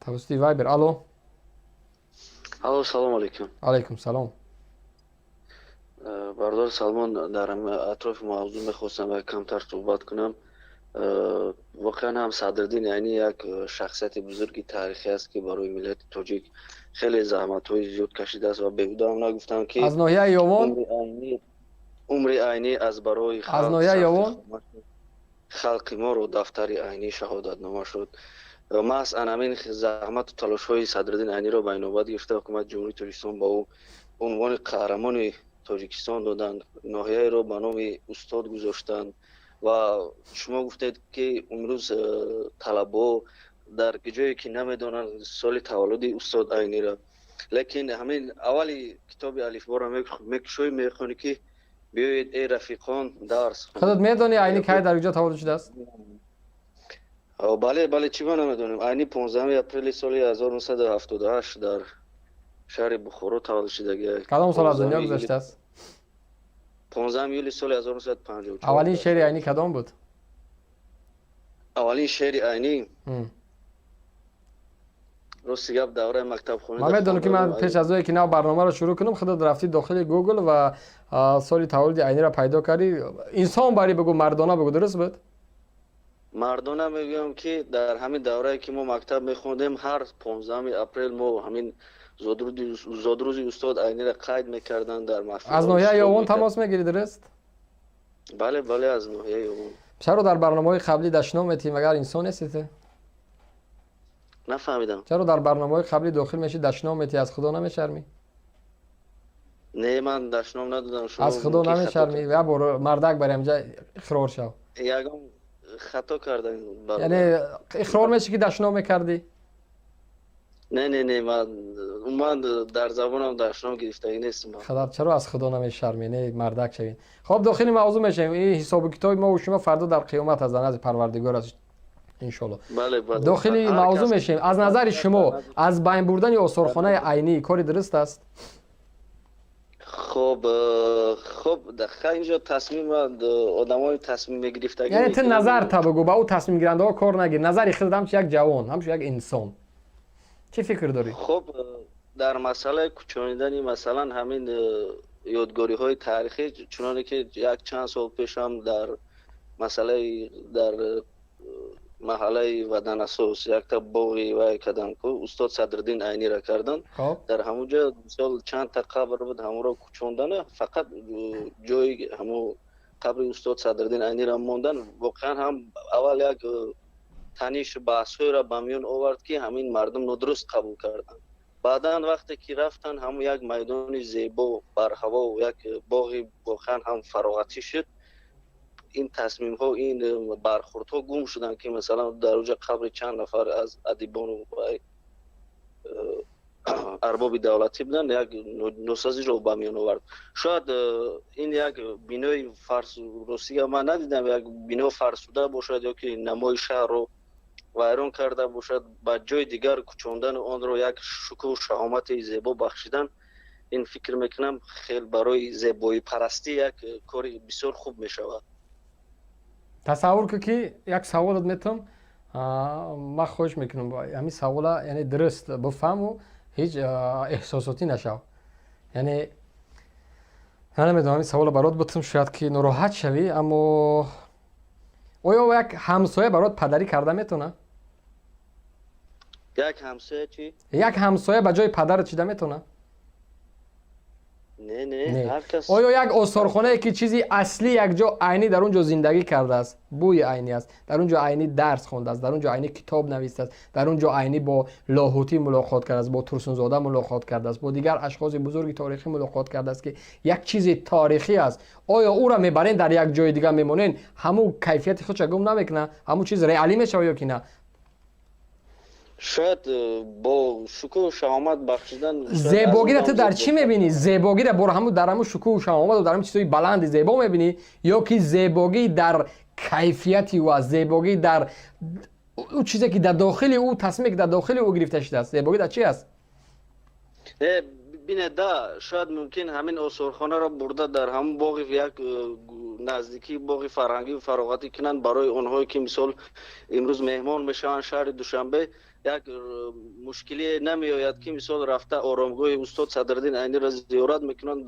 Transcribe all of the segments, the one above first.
Тавассути Вайбер. Алло. Алло, салом алейкум. Алейкум салом. Бародар Салмон, дар атрофи мавзӯъ мехостам як камтар суҳбат кунам. Воқеан ҳам Садриддин Айнӣ як шахсияти бузурги таърихӣ аст, ки барои миллати тоҷик хеле заҳматҳои зиёд кашидааст ва беҳуда ҳам нагуфтам, ки аз ноҳияи Ёвон. Умри Айнӣ аз барои аз ноҳияи Ёвон. Халқи моро дафтари Айнӣ шаҳодатнома шуд. Маҳз ан ҳамин заҳмату талошҳои Садриддин Айниро ба инобат гирифта, ҳукумати Ҷумҳурии Тоҷикистон ба ӯ унвони Қаҳрамони Тоҷикистон доданд, ноҳияеро ба номи устод гузоштанд. Ва шумо гуфтед, ки имрӯз талабо дар ҷое ки намедонанд соли таваллуди устод Айниро, лекин ҳамин аввали китоби Алифборо мекушоӣ, мехонӣ, ки «Биёед, эй рафиқон, дарс». Худат медонӣ, Айнӣ кай, дар куҷо таваллуд шудааст? Бале, бале, чӣ ма намедонем. Айнӣ 15 апрели соли 1978 дар шаҳри Бухоро таваллуд шудагӣ. Кадом сол аз дунё гузаштааст? 15 июли соли 1954. Аввалин шеъри Айнӣ кадом буд? Аввалин шеъри Айнӣ, рости гап, давраи мактабхонӣ. Ман медонам, ки ман пеш аз оне ки нав барномаро шурӯъ кунам, худат рафтӣ дохили Гугл ва соли таваллуди Айниро пайдо кардӣ. Инсон барӣ бигӯ, мардона бигӯ, дуруст буд? Мардона мегӯям, ки дар ҳамин даврае ки мо мактаб мехондем, ҳар 15 апрел мо ҳамин зодрӯзи устод Айниро қайд мекарданд дар маҳфил. Аз ноҳияи Ёвон тамос мегирӣ, дуруст? Бале, бале, аз ноҳияи Ёвон. Чаро дар барномаҳои қаблӣ дашном метиҳӣ? Магар инсон нестӣ ту? Нафаҳмидам. Чаро дар барномаҳои қаблӣ дохил мешӣ, дашном метиҳӣ, аз Худо намешармӣ? Не, ман дашном надодам. Аз Худо намешармӣ? Як бор мардак бари ҳамҷа иқрор шав. Ягон хато кардам? Яъне иқрор мешӣ, ки дашном мекардӣ? Не, не, не, ман дар забонам дашном гирифтагӣ нестам. Худо, чаро аз Худо намешармӣ? Не, мардак шавед. Хоб, дохили мавзӯъ мешавем. Ин ҳисобу китоби мо шумо фардо дар қиёмат аст, дар назди Парвардигор аст, иншолло. Дохили мавзӯъ мешавем. Аз назари шумо, аз байн бурдани осорхонаи Айнӣ кори дуруст аст? Хоб, хоб, инҷо тасмим одамои тасмим мегирифтагӣ. Яъне ту назарта бигӯ, ба ӯ тасмимгирандаҳо кор нагир. Назари худат, ҳамчун як ҷавон, ҳамчун як инсон, чӣ фикр дорӣ? Хоб, дар масъалаи кӯчонидани, масалан, ҳамин ёдгориҳои таърихӣ, чуноне ки як чанд сол пешам дар масъалаи дар маҳаллаи Ваданасос якта боғи вай кардам ку, устод Садриддин Айниро кардан, дар ҳамун ҷо, мисол, чандта қабр буд, ҳамонро кӯчондана, фақат ҷои ҳамун қабри устод Садриддин Айниро мондан, воқеан ҳам аввал як таниш, баҳсҳоеро ба миён овард, ки ҳамин мардум нодуруст қабул карданд. Баъдан вақте ки рафтан, ҳамун як майдони зебо, барҳаво, як боғи воқеан ҳам фароғатӣ шуд. Ин тасмимҳо, ин бархурдҳо гум шуданд, ки масалан дар оҷа қабри чанд нафар аз адибону арбоби давлатӣ буданд, як носазиро ба миён овард. Шояд ин як бинои фарс, ростига ман надидам, як бино фарсуда бошад ё ки намои шаҳрро вайрон карда бошад, ба ҷои дигар кӯчондани онро, як шукӯҳу шаҳомати зебо бахшидан, ин, фикр мекунам, хел барои зебоипарастӣ як кори бисёр хуб мешавад. Тасаввур кун, ки як саволат метавам. Ман хоҳиш мекунам, ҳамин савола, яъне, дуруст бифаҳму ҳеҷ эҳсосотӣ нашав. Яъне ман намедонам, ҳамин савола барот бутум, шояд ки нороҳат шавӣ, аммо оё як ҳамсоя барот падарӣ карда метавонад? Як ҳамсоя чӣ? Як ҳамсоя ба ҷои падарат шида метавонад? Не, не, ҳар кас. Оё як осорхонае, ки чизи аслӣ, якҷо Айнӣ дар он ҷо зиндагӣ кардааст, бӯи Айнӣ аст, дар он ҷо Айнӣ дарс хондааст, дар он ҷо Айнӣ китоб навистааст, дар он ҷо Айнӣ бо Лоҳутӣ мулоқот кардааст, бо Турсунзода мулоқот кардааст, бо дигар ашхоси бузурги таърихӣ мулоқот кардааст, ки як чизи таърихӣ аст, оё ӯра мебарен, дар як ҷои дигар мемонен, ҳамун кайфияти худша гум намекунад, ҳамун чиз реалӣ мешавад ё ки на? Шояд бо шукӯҳу шаҳомат бахшидан. Зебогиро ту дар чӣ мебинӣ? Зебогиро бо ҳамун дар ҳамун шукӯҳу шаҳомату дар ҳамун чизҳои баланди зебо мебинӣ ё ки зебогӣ дар кайфияти ӯ аст, зебогӣ дар ӯ чизе ки дар дохили ӯ, тасмиме ки дар дохили ӯ гирифта шудааст? Зебогӣ дар чи аст? Бинед да, шояд мумкин ҳамин осорхонаро бурда дар ҳамун боғи як наздикии боғи фарҳангию фароғатӣ кунанд, барои онҳое ки, мисол, имрӯз меҳмон мешаванд шаҳри Душанбе. Як мушкилие намеояд, ки мисол рафта оромгоҳи устод Садриддин Айниро зиёрат мекунанд,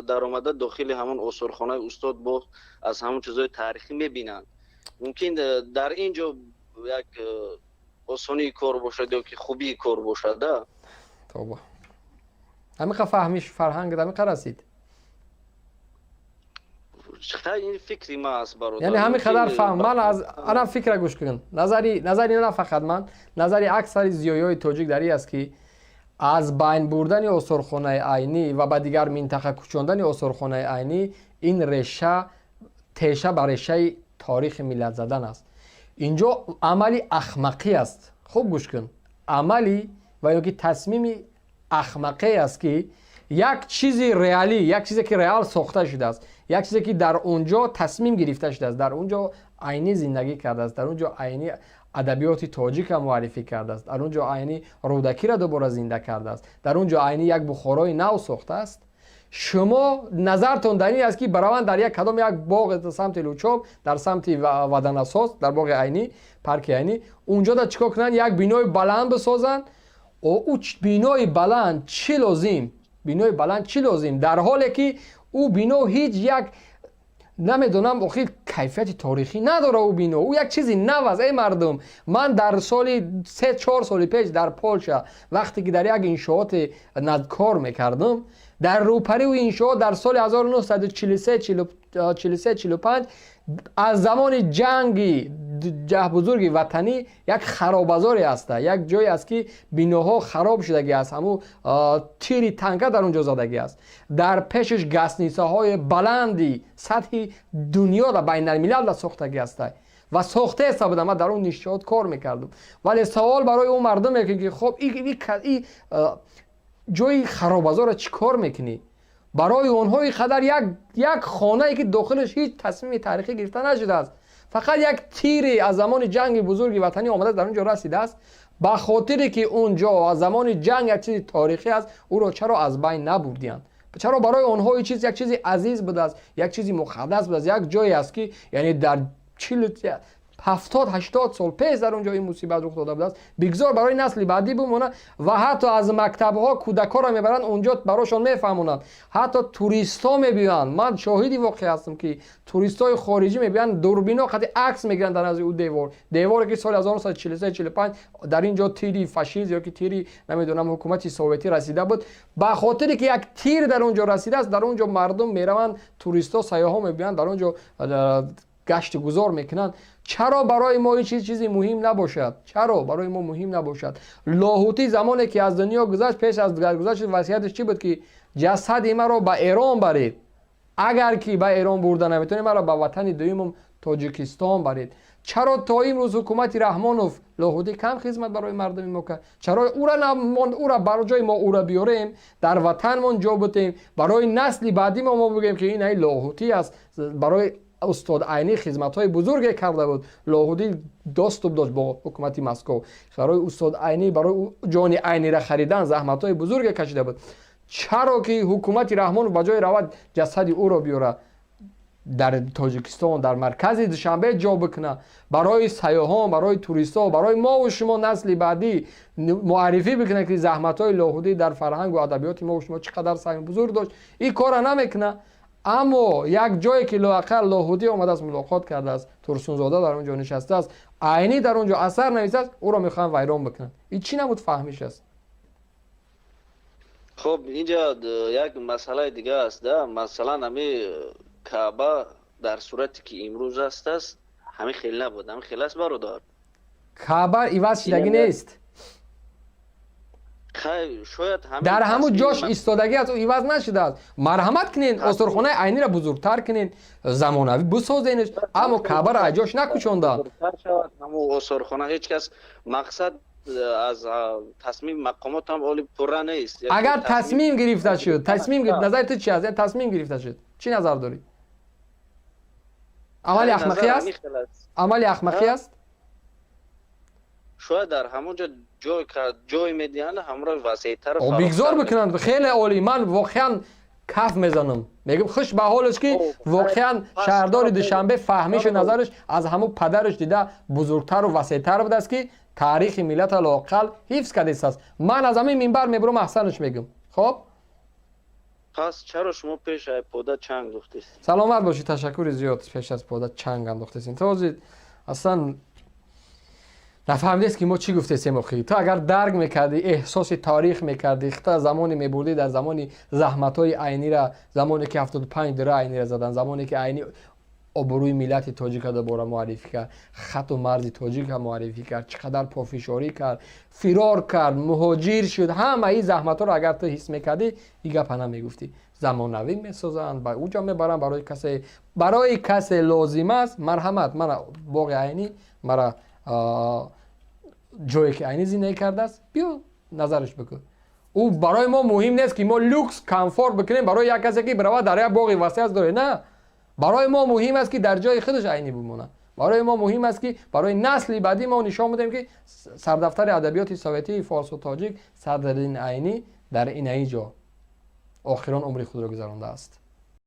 даромада дохили ҳамон осорхонаи устод боз аз ҳамон чизҳои таърихӣ мебинанд. Мумкин дар ин ҷо як осонии кор бошад ё ки хубии кор бошад, да. Тобо, ҳамиқа фаҳмиш, фарҳангат ҳамиқа расид. Ин фикри ма аст, бародар. Яъне ҳамин қадар фаҳм. Ман аз ана фикра гӯш кун. Назари на фақат ман, назари аксари зиёиҳои тоҷик дар ин аст, ки аз байн бурдани осорхонаи Айнӣ ва ба дигар минтақа кӯчондани осорхонаи Айнӣ ин реша, теша ба решаи таърихи миллат задан аст. Инҷо амали ахмақӣ аст. Хуб гӯш кун, амали ва ё ки тасмими ахмақе аст, ки як чизи реалӣ, як чизе ки реал сохта шудааст, як чизе ки дар он ҷо тасмим гирифта шудааст, дар он ҷо Айнӣ зиндагӣ кардааст, дар он ҷо Айнӣ адабиёти тоҷика муаррифӣ кардааст, дар он ҷо Айнӣ Рӯдакиро дубора зинда кардааст, дар он ҷо Айнӣ як Бухорои нав сохтааст. Шумо назартон дар ин аст, ки бараванд дар як кадом як боғ самти Лучоб, дар самти Ваданасоз, дар боғи Айнӣ, парки Айнӣ, унҷо да чӣ кор кунанд? Як бинои баланд бисозанд. Ӯ бинои баланд чӣ лозим? Бинои баланд чӣ лозим, дар ҳоле ки ӯ бино ҳеҷ як, намедонам, охир кайфияти торихӣ надора ӯ бино? Ӯ як чизи нав аст. Эй мардум, ман дар соли 3-4 соли пеш дар Полша, вақте ки дар як иншооте кор мекардам, дар рӯпари ӯ иншоот дар соли 1943, 45, аз замони ҷанги бузурги ватанӣ як харобазоре аста, як ҷое аст, ки биноҳо хароб шудагӣ аст, ҳамун тири танка дар он ҷо задагӣ аст. Дар пешаш гостиницаҳои баланди сатҳи дунё да байналмилал сохтагӣ аста ва сохтаеста будам. Ман дар он иншоот кор мекардам. Вале савол барои он мардум мекунем, ки хоб, ҷои харобазорро чӣ кор мекунӣ? Барои онҳо ин қадар як хонае, ки дохилаш ҳеҷ тасмими таърихӣ гирифта нашудааст, фақат як тире аз замони ҷанги бузурги ватанӣ омада дар он ҷо расидааст, ба хотире ки он ҷо аз замони ҷанг як чизи таърихӣ аст, ӯро чаро аз байн набурдиянд? Чаро барои онҳо ин чиз як чизи азиз будааст, як чизи муқаддас будааст, як ҷое аст, ки яъне дар 70, 80 сол пеш дар он ҷо ин мусибат рух дода будааст? Бигзор барои насли баъдӣ бимонад. Ва ҳатто аз мактабҳо кӯдакҳоро мебаранд унҷо, барошон мефаҳмонанд. Ҳатто туристҳо мебиёянд. Ман шоҳиди воқеа ҳастам, ки туристҳои хориҷӣ мебиёянд, дурбино қати акс мегиранд дар назди ӯ девор, деворе ки соли 1943, 45 дар ин ҷо тири фашизм ё ки тири, намедонам, ҳукумати советӣ расида буд. Ба хотире ки як тир дар он ҷо расидааст, дар он ҷо мардум мераванд, туристҳо, сайёҳҳо мебиёянд, дар он ҷо гашту гузор мекунанд. Чаро барои мо ин чиз чизи муҳим набошад? Чаро барои мо муҳим набошад? Лоҳутӣ замоне ки аз дунё гузашт, пеш аз гузашт васияташ чӣ буд? Ки ҷасади маро ба Эрон баред, агар ки ба Эрон бурда наметавонед, маро ба ватани дуюмам Тоҷикистон баред. Чаро то имрӯз ҳукумати Раҳмонов, Лоҳутӣ кам хизмат барои мардуми мо кард, чаро ӯра бар ҷои мо ӯра биёрем, дар ватанмон ҷо бутем, барои насли баъдӣ мо бигӯем, ки ин ай Лоҳутӣ аст, барои устод Айнӣ хизматҳои бузурге карда буд. Лоҳутӣ доступ дошт бо ҳукумати Москов, барои устод Айнӣ, барои ҷони Айниро харидан заҳматҳои бузурге кашида буд. Чаро ки ҳукумати Раҳмонов ба ҷои равад ҷасади ӯро биёрад, дар Тоҷикистон, дар маркази Душанбе ҷо бикунад, барои сайёҳон, барои туристҳо, барои мову шумо, насли баъдӣ муаррифӣ бикунад, ки заҳматҳои Лоҳутӣ дар фарҳангу адабиёти мову шумо чӣ қадар саҳми бузург дошт? Ин корро намекунад. Аммо як ҷое ки лоақал Лоҳутӣ омадааст, мулоқот кардааст, Турсунзода дар он ҷо нишастааст, Айнӣ дар он ҷо асар нависааст, ӯро мехоҳанд вайрон бикунанд. Ин чӣ намуд фаҳмиш аст? Хуб, инҷа як масъалаи дига аст да. Масалан, ҳами Каъба дар сурате ки имрӯз аст, ҳамин хел набуд, ҳамин хел аст, бародар. Каъба иваз шудагӣ нест. Шояд. Дар ҳамун ҷош истодагӣ аст, ӯ иваз нашудааст. Марҳамат кунен, осорхонаи Айниро бузургтар кунен, замонавӣ бисозенш, аммо Каъбаро аз ҷош накӯчонданд. Ҳамун осорхона ҳеҷ кас мақсад аз тасмими мақомот ҳам оли пурра нест. Агар тасмим гирифта шуд, тасмим, назари ту чи аст? Тасмим гирифта шуд, чӣ назар дорӣ? Амали ахмақӣ аст, амали ахмақӣ аст. Шояд дар ҳамон ҷо ҷой медиҳанд, ҳамроҳ васеътар. Бигзор бикунанд, хеле олӣ. Ман воқеан каф мезанам, мегӯм, хуш ба ҳолеш, ки воқеан шаҳрдори Душанбе фаҳмишу назараш аз ҳамун падараш дида бузургтару васеътар будааст, ки Таърихи миллата лоақал ҳифз кардааст. Ман аз ҳамин минбар мебурам, аҳсанаш мегӯм. Хоб. Пас чаро шумо пеш аз пода чанг духтест? Саломат бошӣ, ташаккури зиёд. Пеш аз пода чанг андохтесем. То ҳозир аслан нафаҳмидест, ки мо чӣ гуфтесем. Охи, ту агар дарк мекардӣ, эҳсоси таърих мекардӣ, хта замоне мебурдӣ, дар замони заҳматҳои Айнира, замоне ки 75 дира Айнира задан, замоне ки Айни обрӯи миллати тоҷика дубора муаррифӣ кард, хату марзи тоҷика муаррифӣ кард, чӣ қадар пофишорӣ кард, фирор кард, муҳоҷир шуд, ҳамаи заҳматҳоро агар ту ҳис мекардӣ, ин гапа намегуфтӣ. Замонавӣ месозанд, ба уҷо мебаранд. Барои касе лозим аст, марҳамат, мара боғи Айнӣ, мара ҷое ки Айнӣ зиндагӣ кардааст, биё назараш бикун. Ӯ барои мо муҳим нест, ки мо люкс, комфорт бикунем барои як касе, ки биравад дар як боғи васеъ аст доред. На, барои мо муҳим аст, ки дар ҷои худаш Айнӣ бимонад. Барои мо муҳим аст, ки барои насли баъдӣ мо нишон бидем, ки сардафтари адабиёти советии форсу тоҷик Садриддин Айнӣ дар инаи ҷо охирон умри худро гузарондааст.